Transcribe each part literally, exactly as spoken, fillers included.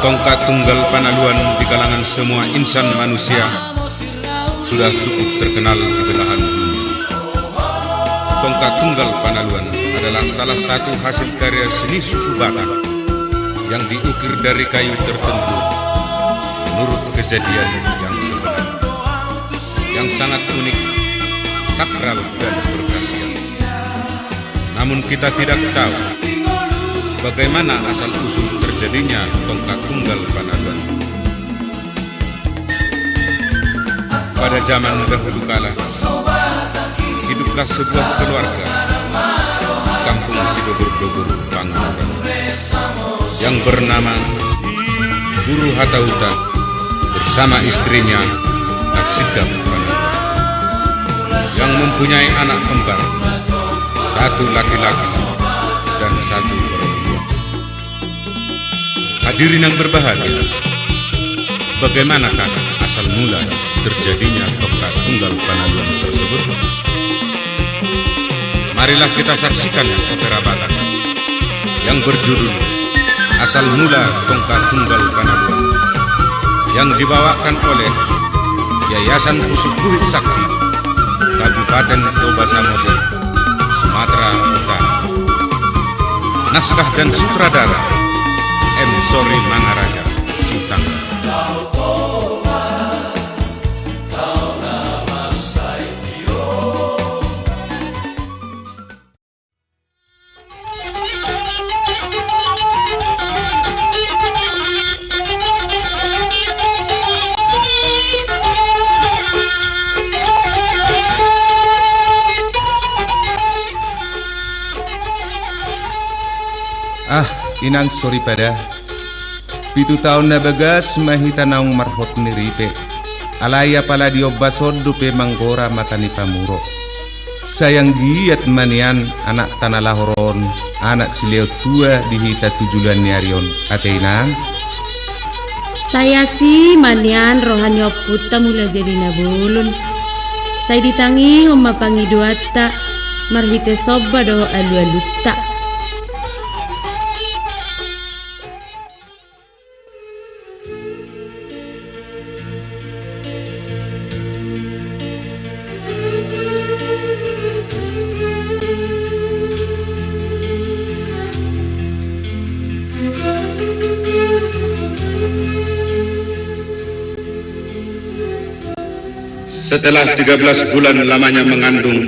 Tongkat Tunggal Panaluan di kalangan semua insan manusia sudah cukup terkenal di belahan dunia. Tongkat Tunggal Panaluan adalah salah satu hasil karya seni suku Batak yang diukir dari kayu tertentu menurut kejadian yang sebenarnya, yang sangat unik, sakral, dan berkhasiat. Namun kita tidak tahu bagaimana asal-usul terjadinya Tongkat Tunggal Panaluan. Pada zaman dahulu kala, hiduplah sebuah keluarga di kampung Sidogor-dogor Pangandaran yang bernama Guru Hatahuta bersama istrinya Nasindang Panaluan yang mempunyai anak kembar, satu laki-laki dan satu perempuan. Hadirin yang berbahagia, bagaimanakah asal mula terjadinya Tongkat Tunggal Panaluan tersebut? Marilah kita saksikan opera Batak yang berjudul Asal Mula Tongkat Tunggal Panaluan yang dibawakan oleh Yayasan Pusuh Guhit Sakti, Kabupaten Toba Samosir, Sumatera Utara. Naskah dan sutradara M Sori Mangaraja, Sintang. Ah, inang soripada. Pitu taon na bagas ma hita naung marhot ni ripe. Alai apala diombas on dope manggora mata ni pamurok. Sai anggiat ma nian anakta na lahor on, anak silehon tua di hita tu joloan ni ari on, ate inang? Sai asi ma nian roha ni ompunta Mulajadi Nabolon. Sai ditangihon ma pangidoanta marhite somba dohot alualunta. Setelah tiga belas bulan lamanya mengandung,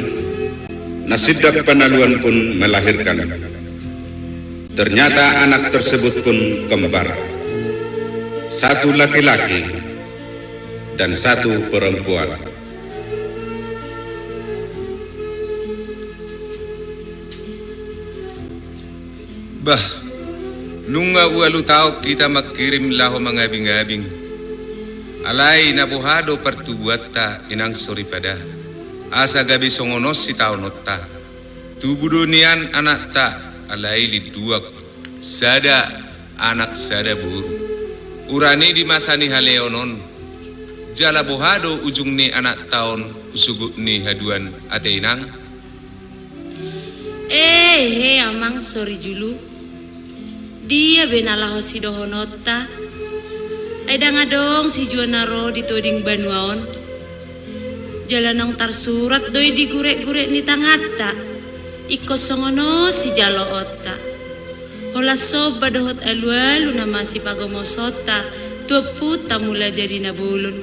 Nasindang Panaluan pun melahirkan. Ternyata anak tersebut pun kembar, satu laki-laki dan satu perempuan. Bah, nunga ualu taon hita mangkirim laho mangabingabing. Alai na boha do partubuanta, inang soripada, asa gabe songon on sitaononta. Tubu do nian anakta, alai linduang, sada anak sada boru. Urani di masa ni haleon on, jala boha do ujung ni anakta on tu sogot ni haduan, ate inang? Ehe, amang sori julu. Dia be na laho sidohononta? Ai ndang adong sijua na ro di toding banua on. Jala naung tarsurat do i di gurek-gurek ni tanganta. Ingkon songon on sijaloonta. Holan somba dohot alualu nama sipagomosonta tu ompunta Mulajadi Nabolon.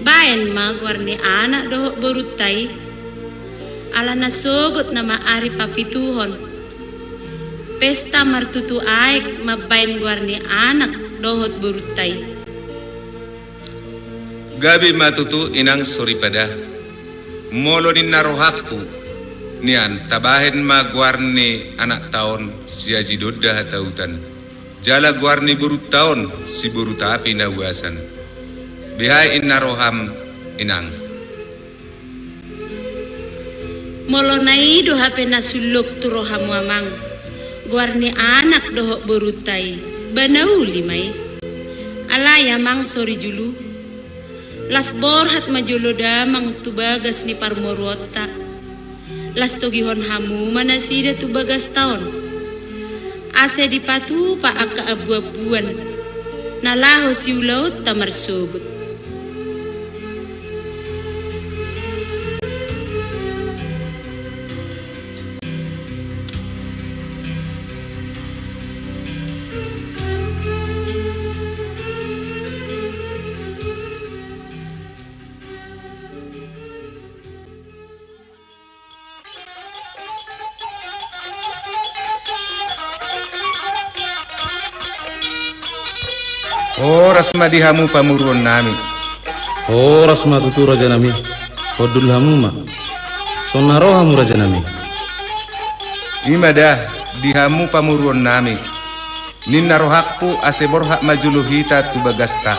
Baen ma goar ni anak dohot borunta i. Alana sogot nama ari papituhon. Pesta martutu aek mambaen goar ni anak dohot borunta i. Gabe ma tutu, inang soripada. Molo ninna rohangku, nian tabahen ma goar ni anakta on si Aji Donda Hatahutan. Jala goar ni borunta on si Boru Tapi na uasan. Beha inna roham, inang? Molo na i do hape na sulluk tu rohamu, amang, goar ni anak dohot borunta i, ba na uli ma i. Alai, amang sori julu, las borhat ma jolo damang tu bagas ni parmoruonta. Las togihon hamu ma nasida tu bagasta on. asa dipatupa angka ambuambuan na laho siulaonta marsogot. Horas ma di hamu pamoruonnami. Horas ma tutu rajanami. Hundul hamu ma. Songon na ro hamu rajanami? I ma da, di hamu pamoruonnami. Ninna rohangku ase borhat ma jolo hita tu bagasta,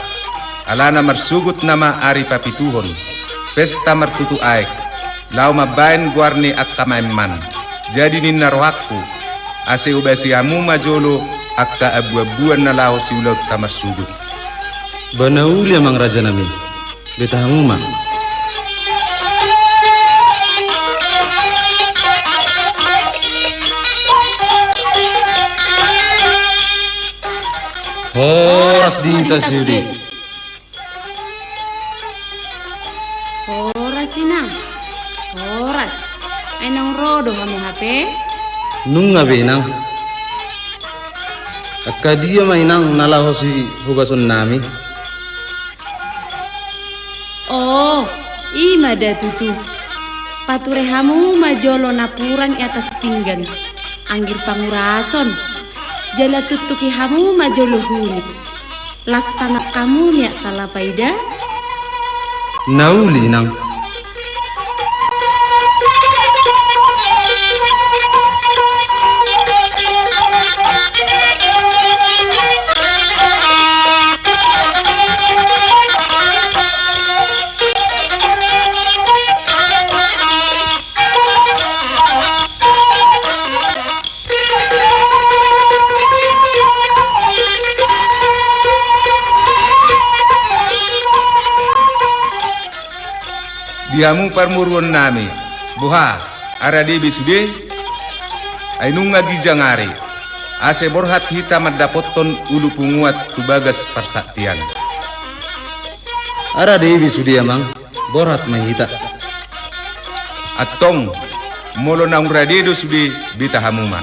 alana marsogot nama ari papituhon, pesta martutu aek, laho mambaen goar ni angka maenman. Jadi ninna rohangku, ase hobasi hamu ma jolo angka ambuambuan na laho siulaonta marsogot. Ba na uli amang rajanami. Beta hamu ma. Horas di hita sude. Horas inang. Horas. Ai naung ro do hamu hape? Nunga be inang. Angka dia ma inang na laho sihobasonnami? O, i ma da tutu. Pature hamu ma jolo napuran i atas pinggan, anggir pangurason. Jala tuktuki hamu ma jolo huni. Las tanap hamu miak kalapa i da. Na uli inang. Di hamu pamoruonnami, boha, rade be sude? Ai nunga ginjang ari, ase borhat hita mandapothon ulu punguan tu bagas parsaktian. Rade be sude amang, borhat ma hita. Antong, molo naung rade do sude, beta hamu ma.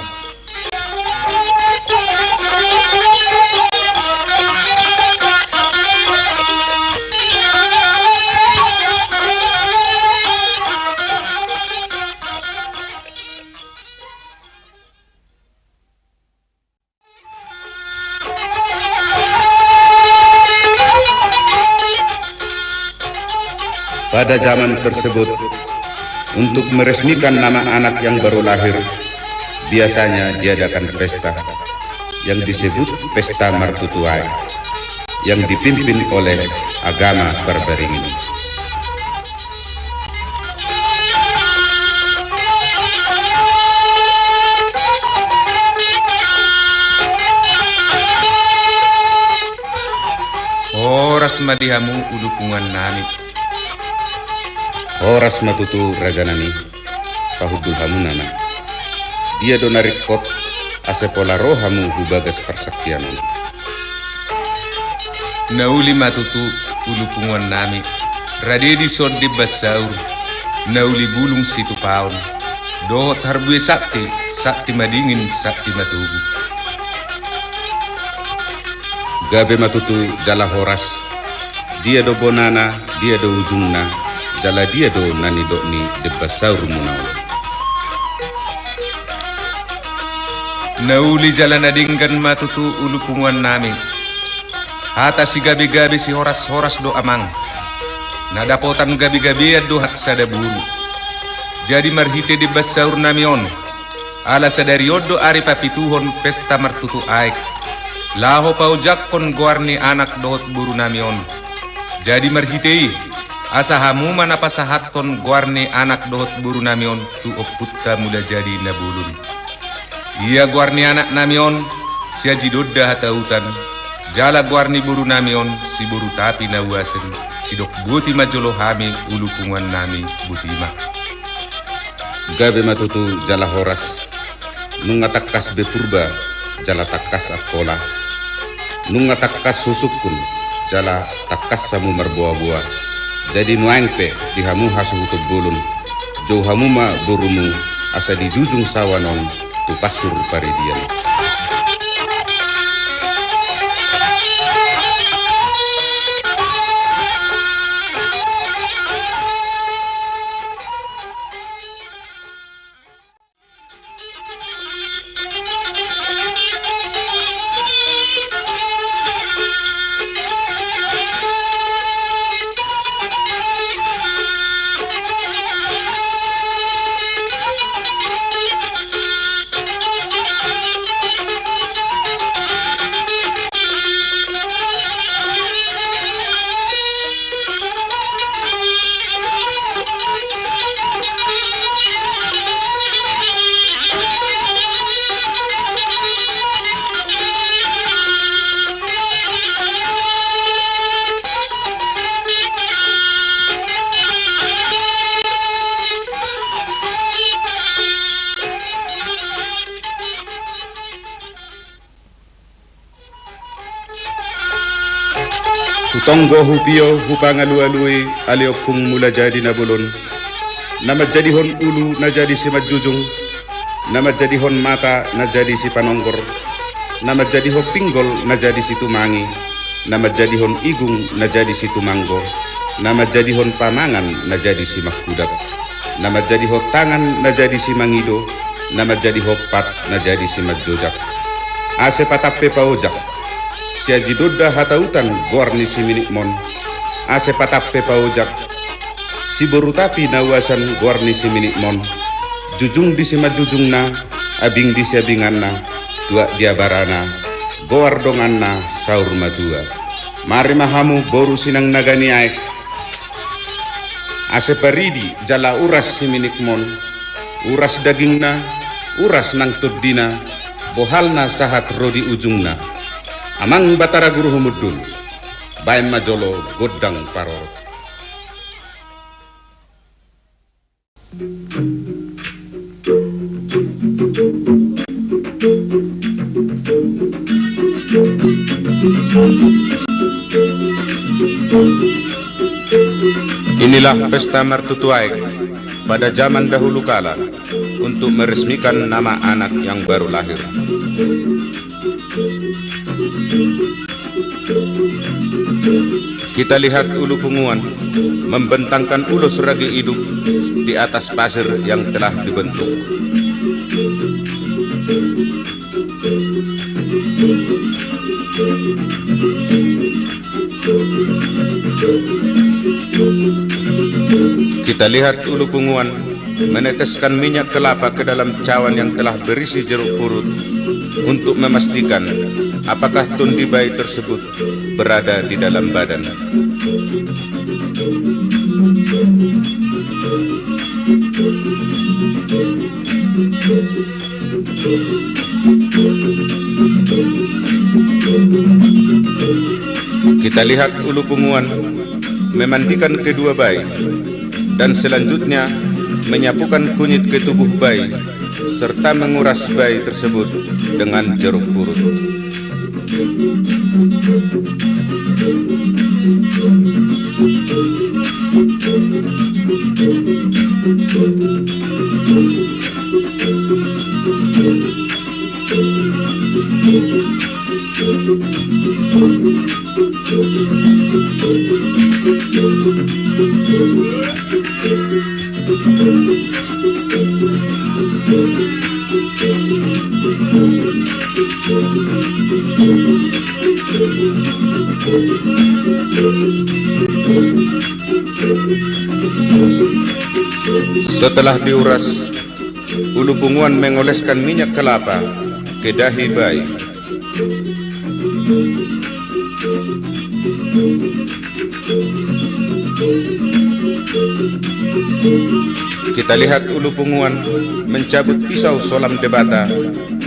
Pada zaman tersebut, untuk meresmikan nama anak yang baru lahir, biasanya diadakan pesta yang disebut pesta martutuae, yang dipimpin oleh agama Parbaringin. Horas ma di hamu ulu punguan nami. Horas ma tutu raja nami. Pahundul hamu nama. Dia do na ringkot asa pola ro hamu hu bagas parsaktian on? Na uli ma tutu ulu punguan nami, rade dison Debba Saur, na uli bulung situpaon, dohot harbue sakti, sakti madingin, sakti matogu. Gabe ma tutu jala horas. Dia do bonana, dia do ujungna, jala dia do na nidok ni Debba Saur muna on? Na uli jala na denggan ma tutu ulu punguan nami. Hata sigabegabe sihorashoras do amang. Na dapotan gabegabean do hansada boru. Jadi marhite Debba Saur nami on, ala sadari on do ari papituhon pesta martutu aek, laho paojakhon goar ni anak dohot boru nami on. Jadi marhite i, asa hamu ma na pasahathon goar ni anak dohot boru nami on tu ompunta Mulajadi Nabolon. Ia goar ni anak nami on, si Aji Donda Hatahutan, jala goar ni boru nami on, si Boru Tapi Nauasen, sidok boti ma jolo hami ulu punguan nami, boti ma. Gabe ma tutu jala horas. Nunga tangkas be Purba, jala tangkas Angkola. Nunga tangkas husungkun, jala tangkas hamu marboaboa. Jadi nuaeng pe di hamu hasuhuton bolon, jou hamu ma borumu, asa dijujung sawan on tu pansur paridian. Hutonggo, hupio, hupangalualui ale ompung Mulajadi Nabolon, na manjadihon ulu na jadi simanjujung, na manjadihon mata na jadi sipanonggor, na manjadihon pinggol na jadi situmangi, na manjadihon igung na jadi situmanggo, na manjadihon pamangan na jadi simangkudap, na manjadihon tangan na jadi simangido, na manjadihon pat na jadi simanjojak. Ase patampe paojak, si Aji Donda Hatautan goar ni siminikmon. Ase patampe paojak, si Boru Tapi na uasan goar ni siminikmon. Jujung di simanjujungna, abing di siabinganna, tuak di abarana, goar donganna saur matua. Mari ma hamu boru sinangnaga ni aek, ase paridi jala uras siminikmon, uras dagingna, uras nang tondina, bohalna sahat ro di ujungna. Amang Batara Guru Humundul, baen ma jolo gondang parorot. Inilah pesta martutuaek pada zaman dahulu kala untuk meresmikan nama anak yang baru lahir. Kita lihat ulu punguan membentangkan ulos ragi iduk di atas pasir yang telah dibentuk. Kita lihat ulu punguan meneteskan minyak kelapa ke dalam cawan yang telah berisi jeruk purut untuk memastikan apakah tondi bayi tersebut berada di dalam badan. Kita lihat ulu punguan memandikan kedua bayi dan selanjutnya menyapukan kunyit ke tubuh bayi serta menguras bayi tersebut dengan jeruk purut. Setelah diuras, ulu punguan mengoleskan minyak kelapa ke dahi bayi. Kita lihat ulu punguan mencabut pisau solam debata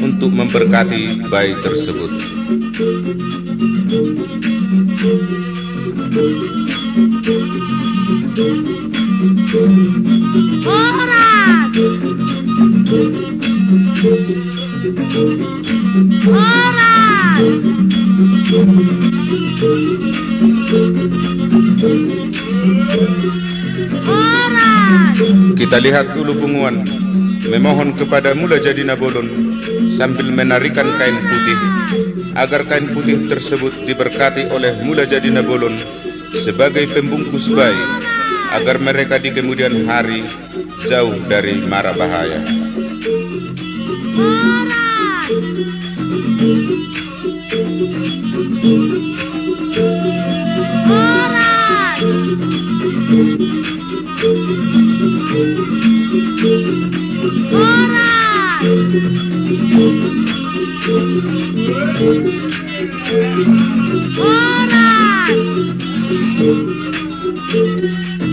untuk memberkati bayi tersebut. Horas! Horas! Horas! Kita lihat ulu punguan memohon kepada Mula Jadi Nabolon sambil menarikan kain putih, agar kain putih tersebut diberkati oleh Mula Jadi Nabolon sebagai pembungkus bayi, agar mereka di kemudian hari jauh dari mara bahaya.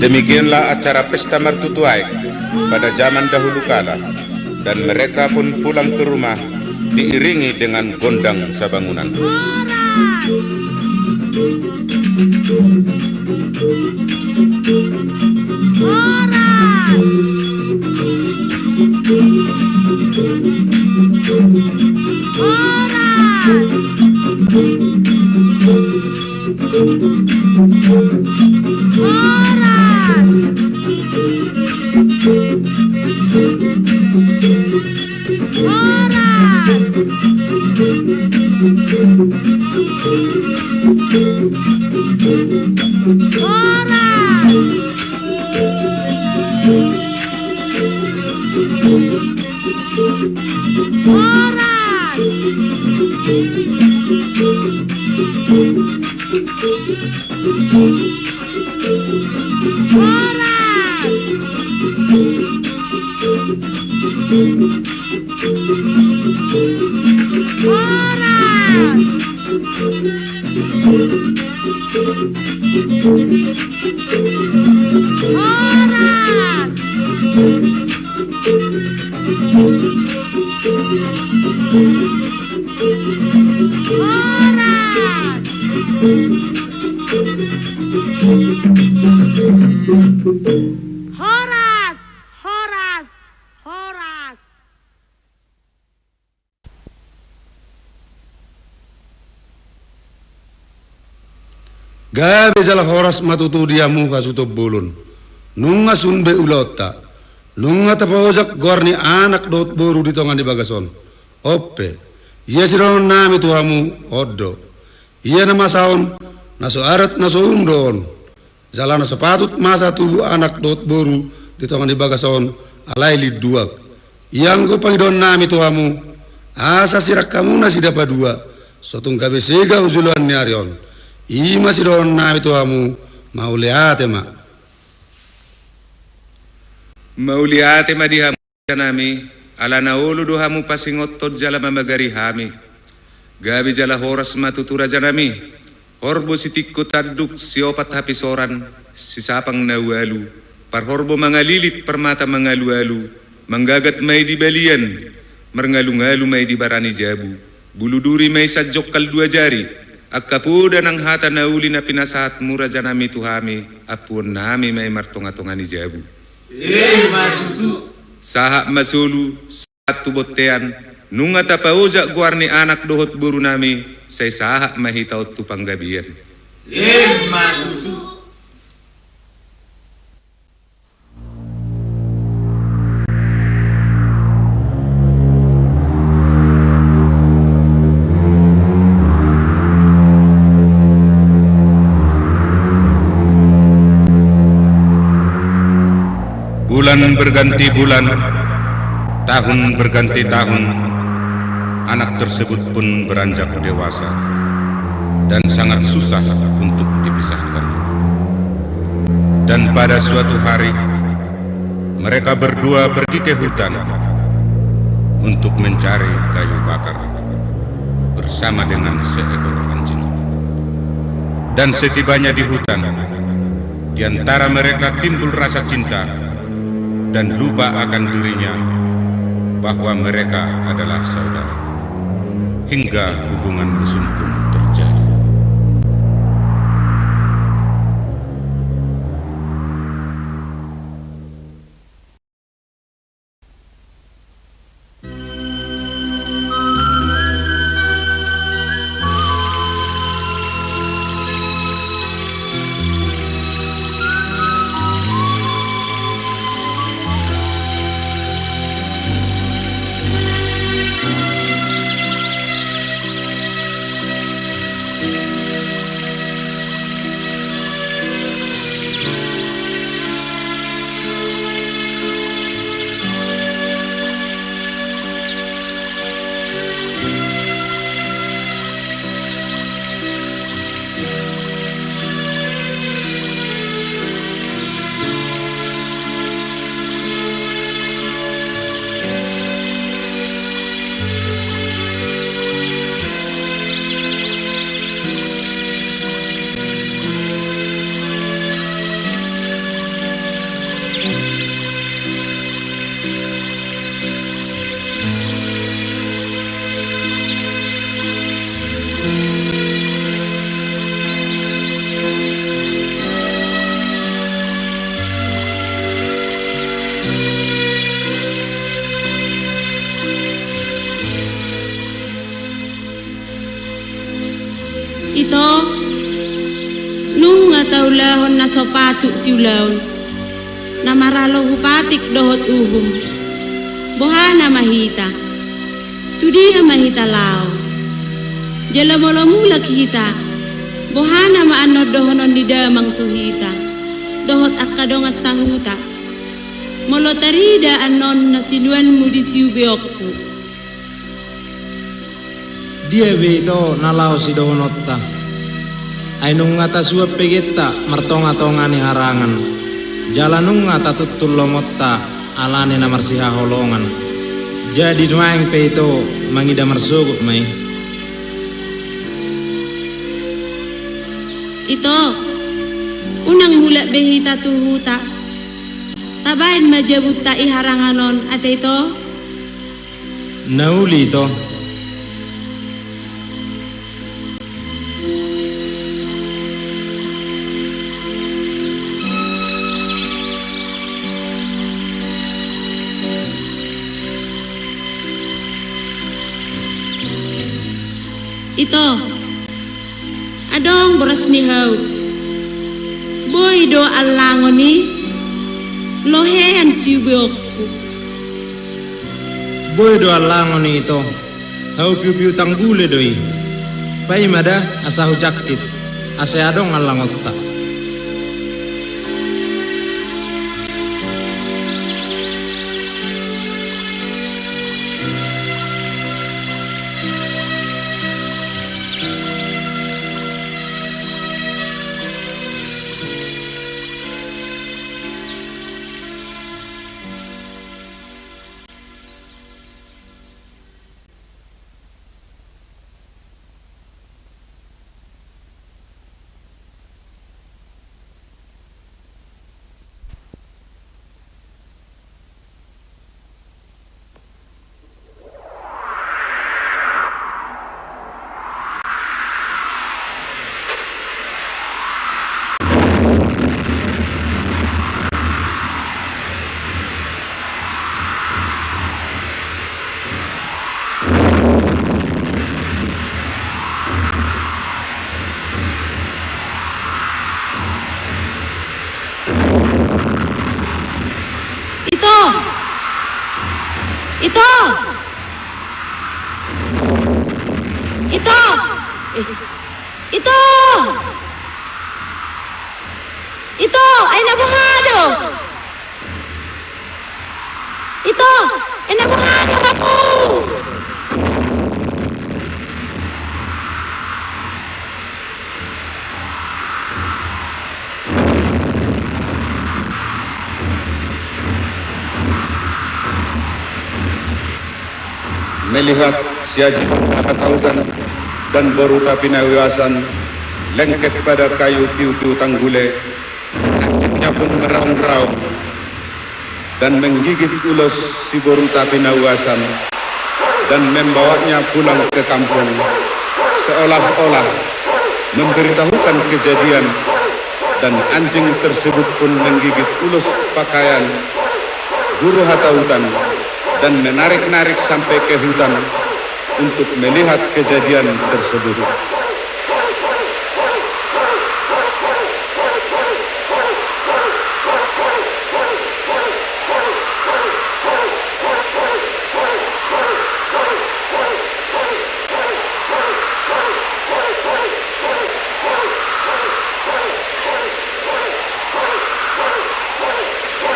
Demikianlah acara pesta martutuaek pada zaman dahulu kala, dan mereka pun pulang ke rumah diiringi dengan gondang sabangunan. Horas! Horas! Horas! Gabe jala horas ma tutu di hamu hasuhuton bolon. Nunga sun be ulaonta. Nunga tapaojak goar ni anak dohot boru di tonga ni bagas on. On pe, ia sidohononnami tu hamu, on do. Ia na masa on, na so adat na so um do on. Jala na so patut masa tubu anak dohot boru di tonga ni bagas on, alai linduak. Ia anggo pangidoannami tu hamu, asa sirang hamu nasida padua, so tung gabe sega tu joloan ni ari on. I ma sidohononnami tu hamu, mauliate ma. Mauliate ma di hamu. Rajanami, ala na olo do hamu pasingothon jala mamagari hami. Gabe jala horas ma tutu rajanami. Horbo sitingko tanduk siopat hapisoran, sisapang na ualu, parhorbo mangalilit parmata mangalualu, manggagat ma i di balian, marngalungalu ma i di bara ni jabu. Bulu duri ma i sanjongkal dua jari, angka poda nang hata na uli na pinasahatmu rajanami tu hami, ampuonnami ma i martongatonga ni jabu. Emma tutu. Sahat ma solu, sahat tu bontean, nunga tapaojak goar ni anak dohot borunami, sai sahat ma hita on tu panggabean. Emma tutu. Bulan berganti bulan, tahun berganti tahun, anak tersebut pun beranjak dewasa dan sangat susah untuk dipisahkan. Dan pada suatu hari, mereka berdua pergi ke hutan untuk mencari kayu bakar bersama dengan seekor anjing. Dan setibanya di hutan, di antara mereka timbul rasa cinta dan lupa akan dirinya bahwa mereka adalah saudara. Hingga hubungan mesum pun terjadi. Ito, nunga taulahon na so patut siulaon, na maralo hupatik dohot uhum. Boha nama hita? Tu dia ma hita laho? Jala molo mulak hita, boha nama annon dohonon ni damang tu hita dohot angka dongan sahuta, molo tarida annon na sinuanmu di siubeonku? Dia be ito na laho sidohononta? Ai nunga tasuan pegenta martongatonga ni harangan, jala nunga tatuntun lomonta ala ni na marsihaholongan. Jadi nuaeng pe ito mangida marsogot ma i. Ito, unang mulak be hita tu huta. Tabaen ma jabunta i harangan on, ate ito. Na uli ito. Ito, adong boras ni hau. Boi do allangon i, lohean siubeonku. Boi do allangon i ito, hau piupiu tanggule do i. Paima da asa hujangkit, asa adong allangonta. Ito! Ito! Ito! Eh, Ito! Ito! Ai na boha do? Ito! Ai na boha do hamu? Melihat si Aji Boru Hatautan dan Boru Tapinawiasan lengket pada kayu piupiu tanggule, anjingnya pun meraung-raung dan menggigit ulos si Boru Tapinawiasan dan membawanya pulang ke kampung, seolah-olah memberitahukan kejadian, dan anjing tersebut pun menggigit ulos pakaian Guru Hatautan dan menarik-narik sampai ke hutan untuk melihat kejadian tersebut.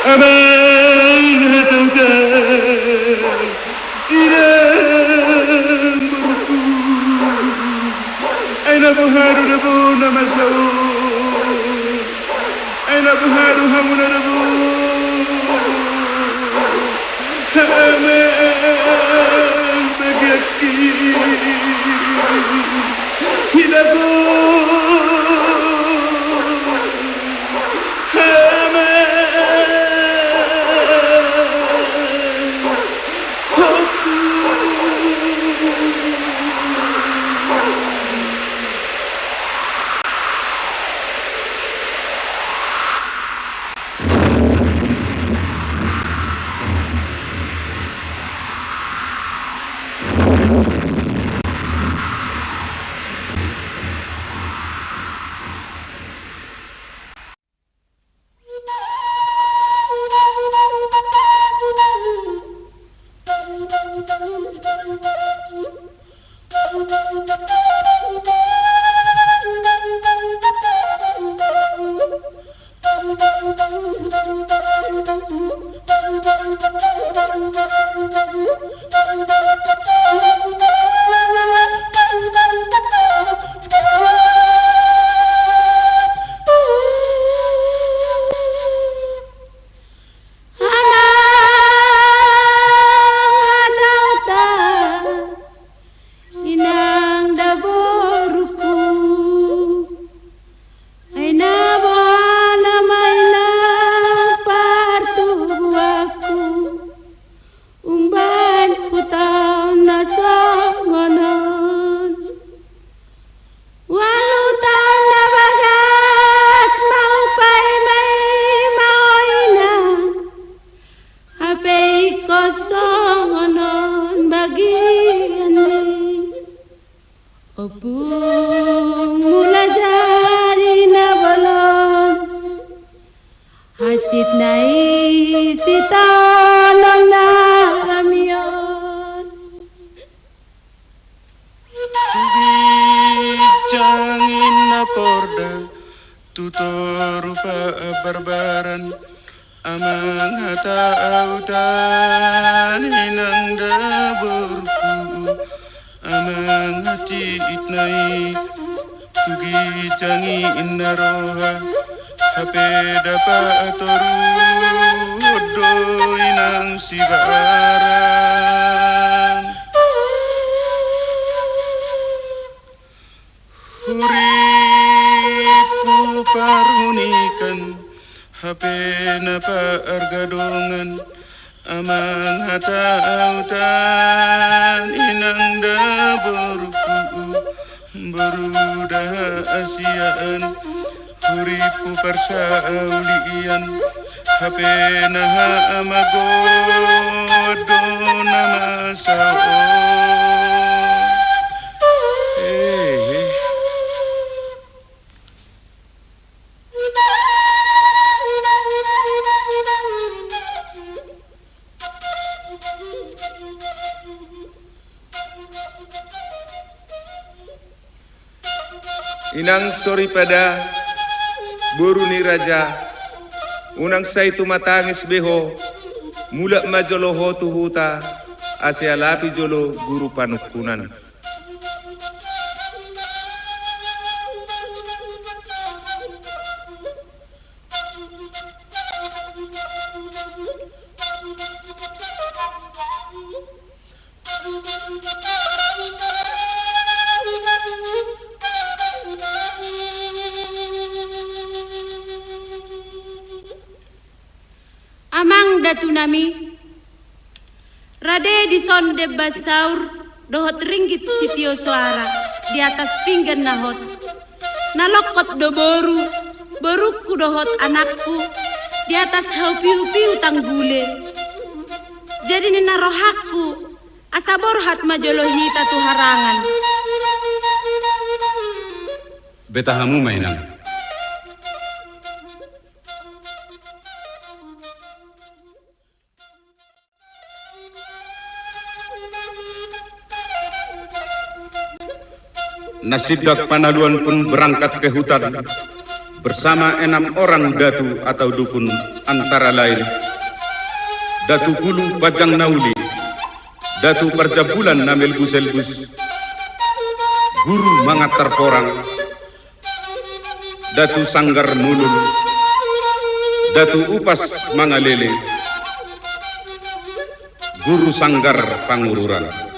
Amang Hatautan, inang borungku, ai na boha do dabo na masa on? Ai na boha do hamu na dabo? Amang bagianki, hilang on. Amang. Amang, hata-hata, inang da borungku, ai na boha nama inang partubuanku, umbahen hutaon na songon on. Ualu taon na bagas ma hupaima-ima ho inang, hape ingkon songon on bagian ni ompung Mulajadi Na Bolon, hansit na i sitaonon nami on. Tu ginjang i na porda, tu toru pabarbaran, amang hata-hata, inang da borungku, amang hansit na i, tu ginjang i na roha, hape da patoruhon do inang sibaran. Hurippu parhunikan, hape na pargadongan, amang hata-hata, inang da borungku, boru da hasian, hurippu parsaulian, hape na hamagoan do na masa on. Eh, eh. Inang soripada, boru ni raja, unang sai tumatangis be ho, mulak ma jolo ho tu huta, asa alapi jolo guru panungkunan. Amang datu nami, rade dison demban saur dohot ringgit sitio soara di atas pinggan na hot. Na longkot do boru, borungku dohot anakku di atas haupiu-piu tanggule. Jadi ninna rohangku, asa borhat ma jolo hita tu harangan. Beta hamu ma inang. Nasindak Panaluan pun berangkat ke hutan bersama enam orang datu atau dukun, antara lain Datu Gulu Panjang Nauli, Datu Parjambulan na melbus-elbus, Guru Mangantar Porang, Datu Sanggar Mulul, Datu Upas Mangalele, Guru Sanggar Pangururan.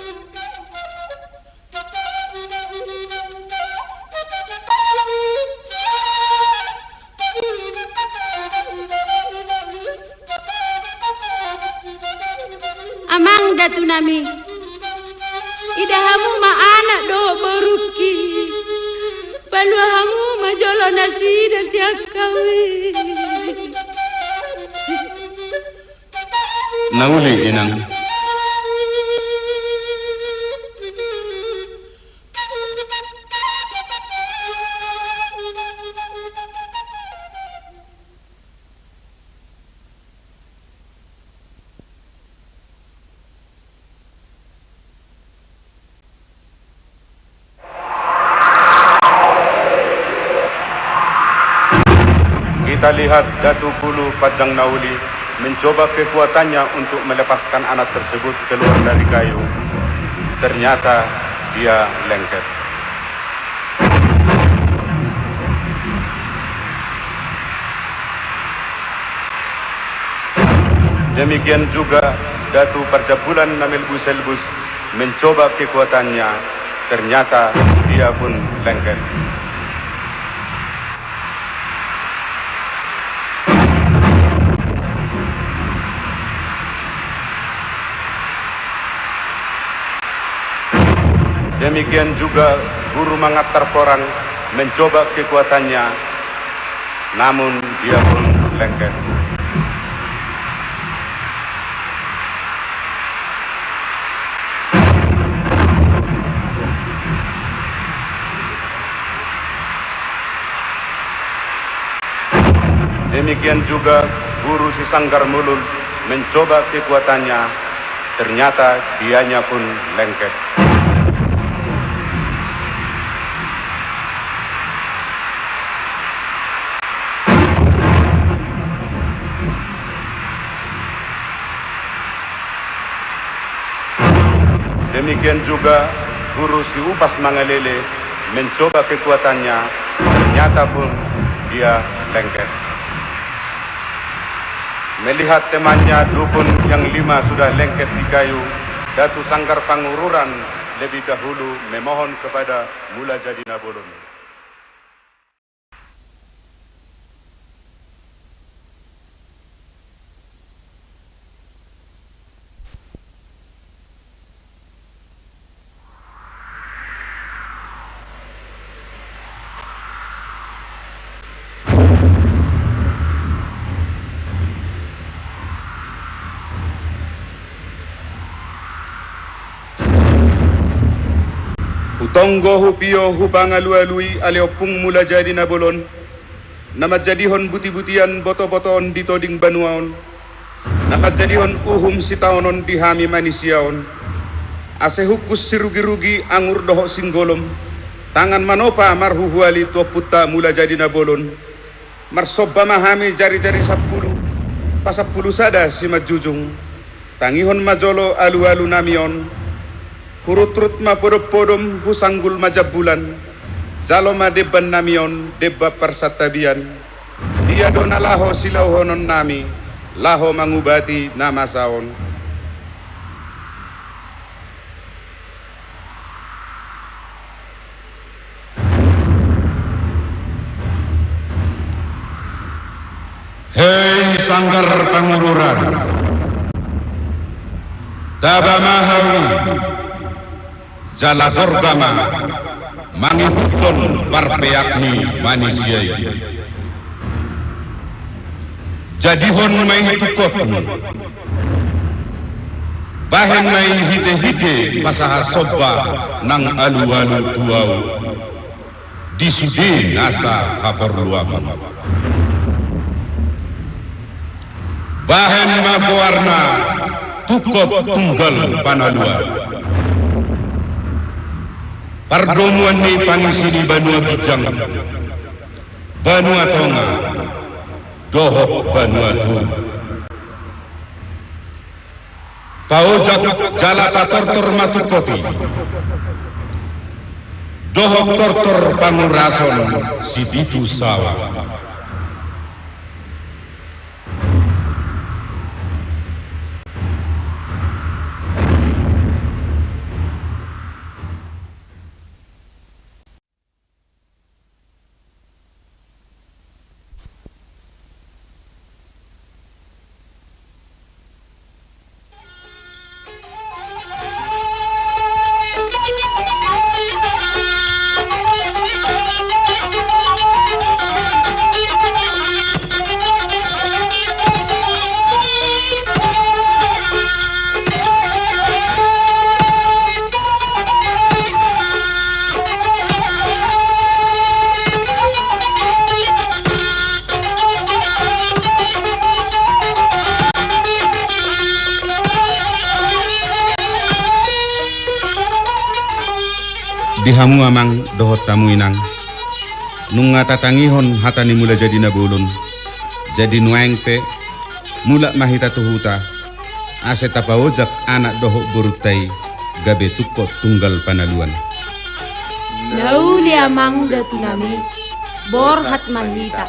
Amang datu nami, ida hamu ma anak dohot borungki, palua hamu ma jolo nasida sian hami. Na uli inang. Kita lihat Datu Pulu Panjang Nauli mencoba kekuatannya untuk melepaskan anak tersebut keluar dari kayu. Ternyata dia lengket. Demikian juga Datu Parjabulan Namelbuselbus mencoba kekuatannya, ternyata dia pun lengket. Demikian juga Guru Mangantar Porang mencoba kekuatannya, namun dia pun lengket. Demikian juga Guru Si Sanggar Mulul mencoba kekuatannya, ternyata dianya pun lengket. Demikian juga Guru Si Upas Mangalele mencoba kekuatannya, ternyata pun dia lengket. Melihat temannya dukun yang lima sudah lengket di kayu, Datu Sanggar Pangururan lebih dahulu memohon kepada Mulajadi Nabolon. Hutonggo hupio hupangalualui ale Ompung Mulajadi Nabolon, na manjadihon butibutian botobotoon di toding banua on, na manjadihon uhum sitaonon di hami manisia on, ase hungkus sirugirugi angur dohot singgolom, tangan manopa marhuhuali tu Ompunta Mulajadi Nabolon, marsomba ma hami jarijari sampulu, pasampulu sada simanjujung. Tangihon ma jolo alualunami on. Hurutrut ma podompodom, husanggul ma jambulan. Jalo ma dembannami on demban parsantabian. Dia do na laho silehononnami laho mangubati na masa on. Hei Sanggar Pangururan, taba ma hau, jala gorga ma mangihuthon parpeak ni manisia i. Jadihon ma i tungkotmu. Bahen ma i hitehite pasahat somba nang alualu tu ahu di sude nasa haporluanmu. Bahen ma goarna tungkot tunggal panaluan. Pardomuan ni pangisi ni banua ginjang, banua tonga, dohot banua toru. Paojak jala patortor ma tungkot i dohot tortor pangurason sipitu sawa. Di hamu amang dohot hamu inang, nunga tatangihon hata ni Mulajadi Nabolon, Jadi nuaeng pe, mulak ma hita tu huta, ase tapaojak anak dohot borunta i gabe tungkot tunggal panaluan. Na uli amang datunami, borhat ma hita.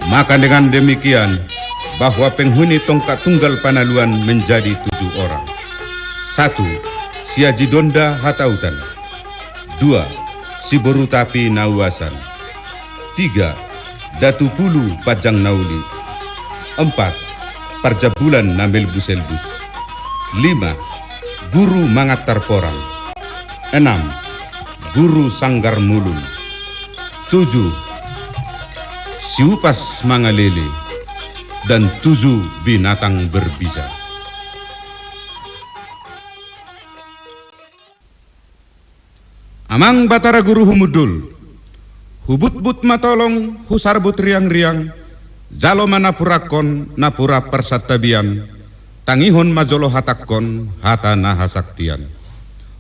Maka dengan demikian, bahwa penghuni tongkat tunggal panaluan menjadi tujuh orang. Satu, si Aji Donda Hatautan. Dua, si Boru Tapi Nauasan. Tiga, Datu Pulu Panjang Nauli. Empat, Parjambulan na melbus-elbus. Lima, Guru Mangantar Porang. Enam, Guru Sanggar Mulung. Tujuh, Siupas Mangalele. Dan tujuh binatang berbisa. Amang Batara Guru humundul, hubutbut ma tolong, husarbut riang-riang, jalo ma na purangkon, na pura parsantabian, tangihon ma jolo hatangkon, hata na hasaktian.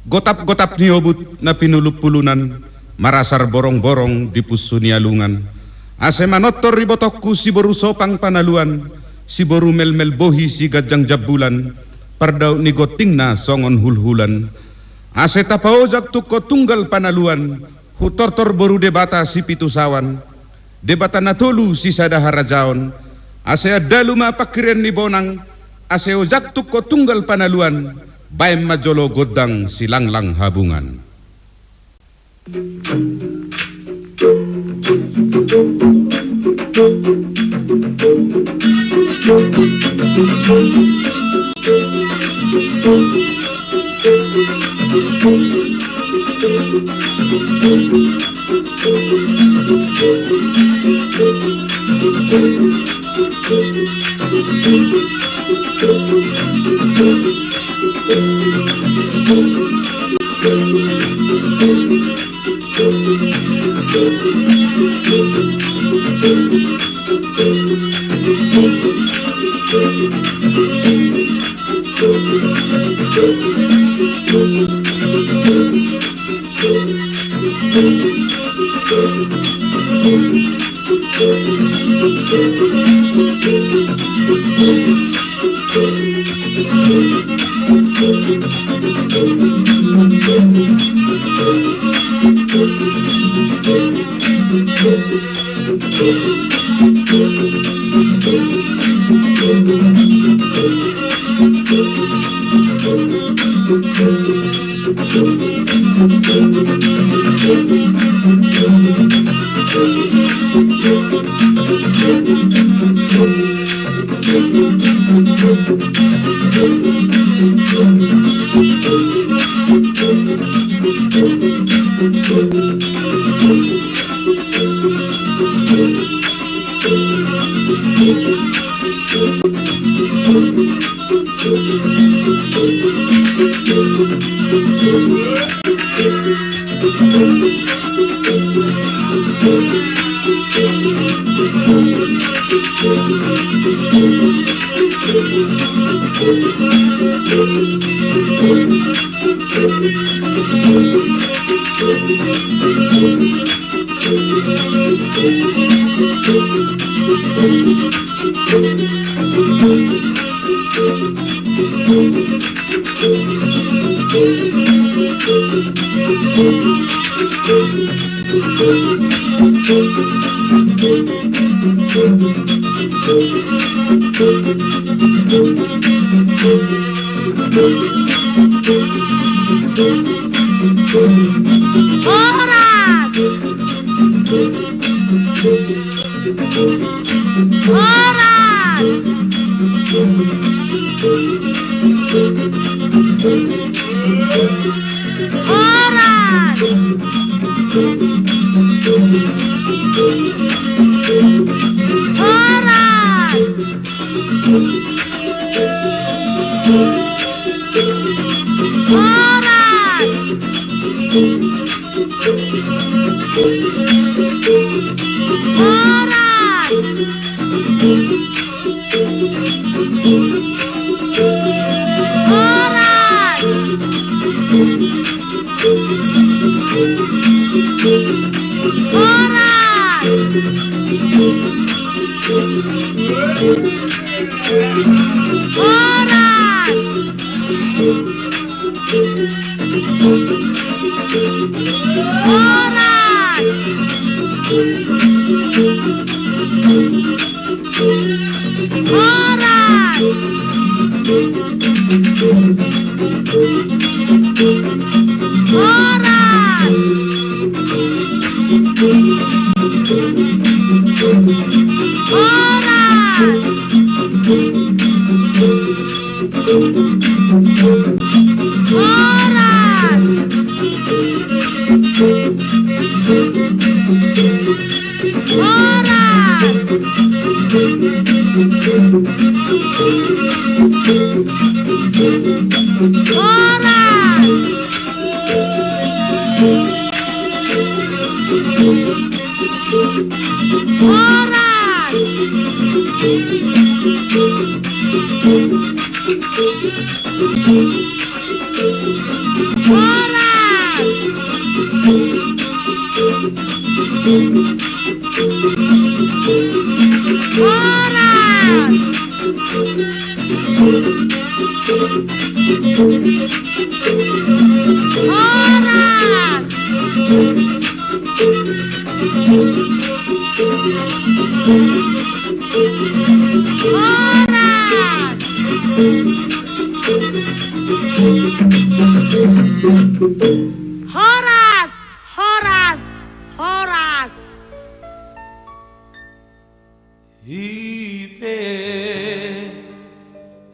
Gotap-gotap ni obut na pinulun-pulunan, marasar borong-borong di punsu ni alungan, ase manortor ibotongku si Boru Sopang Panaluan, si Boru Melmel Bohi si Ganjang Jambulan, pardaut ni gontingna songon hulhulan, ase tapaojak tungkot tunggal panaluan, hutortor boru Debata Sipitu Sawan, Debata na tolu sisada harajaon, ase andalu ma pangkirean ni bonang, ase ojak tungkot tunggal panaluan, baen ma jolo gondang silanglang habungan. Horas! Horas! Horas! Horas! Horas! Horas! Horas! Horas! Horas! Horas! Horas! Horas! Horas! Horas! Horas! Horas! Horas! Horas! Horas! Horas! Horas! I pe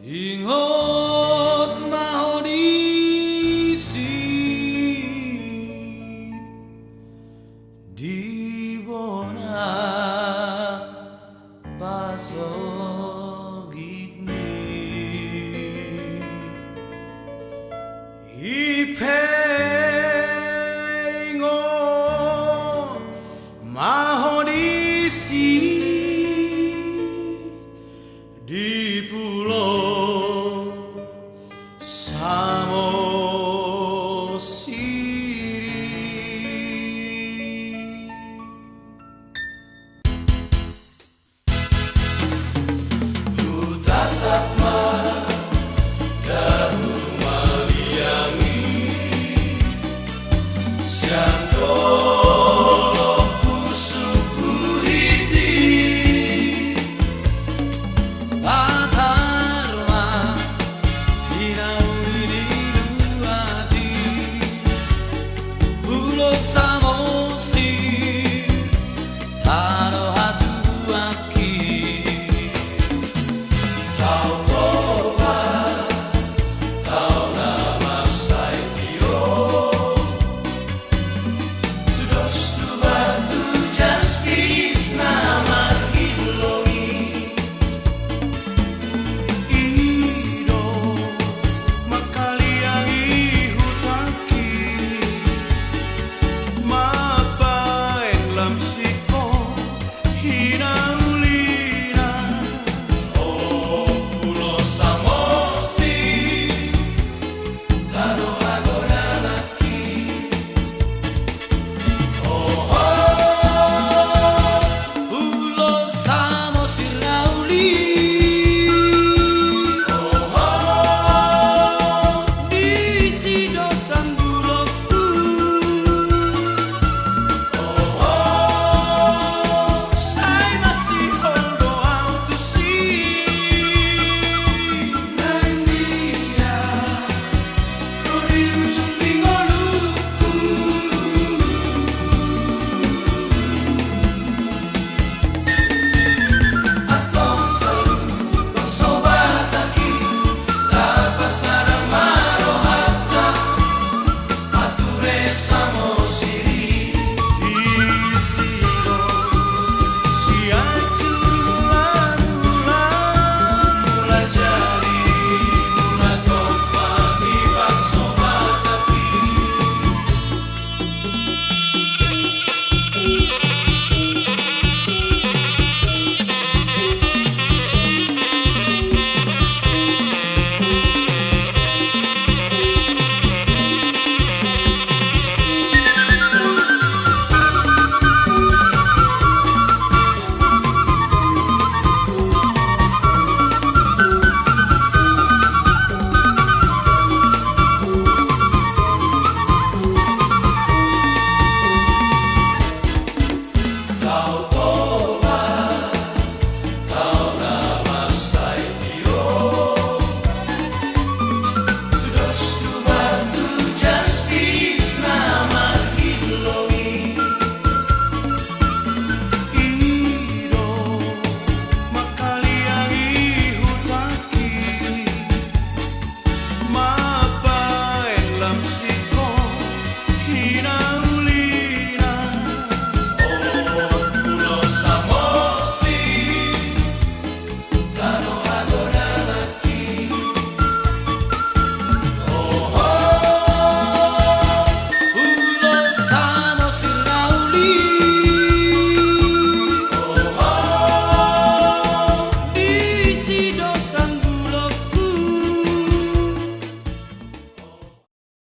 ingot ma ho disi di bona pasogitmi. I pe ingot ma ho disi di pulo Samosir. Hutatap ma, da humaliang i, sian dolok pusuk huhut i. Patar ma hinauli ni luat i, Pulo Samosir, tano hatubuan i. Tao Toba, tao na mansai tio, tu dos tu batu jaspis na margilong i. I do mangkaliangi hutangki, mambaen lam singkop hinaulina. O Pulo Samosir, tano hagodangki. Oho, Pulo Samosir na uli. Oho, disi do sandulokku. Oho, sai masihol do au tusi. Nang dia ro di ujung ni ngolungku. Antong saluhut bangso Batak i, tapasahat ma rohanta, Ature Samosir.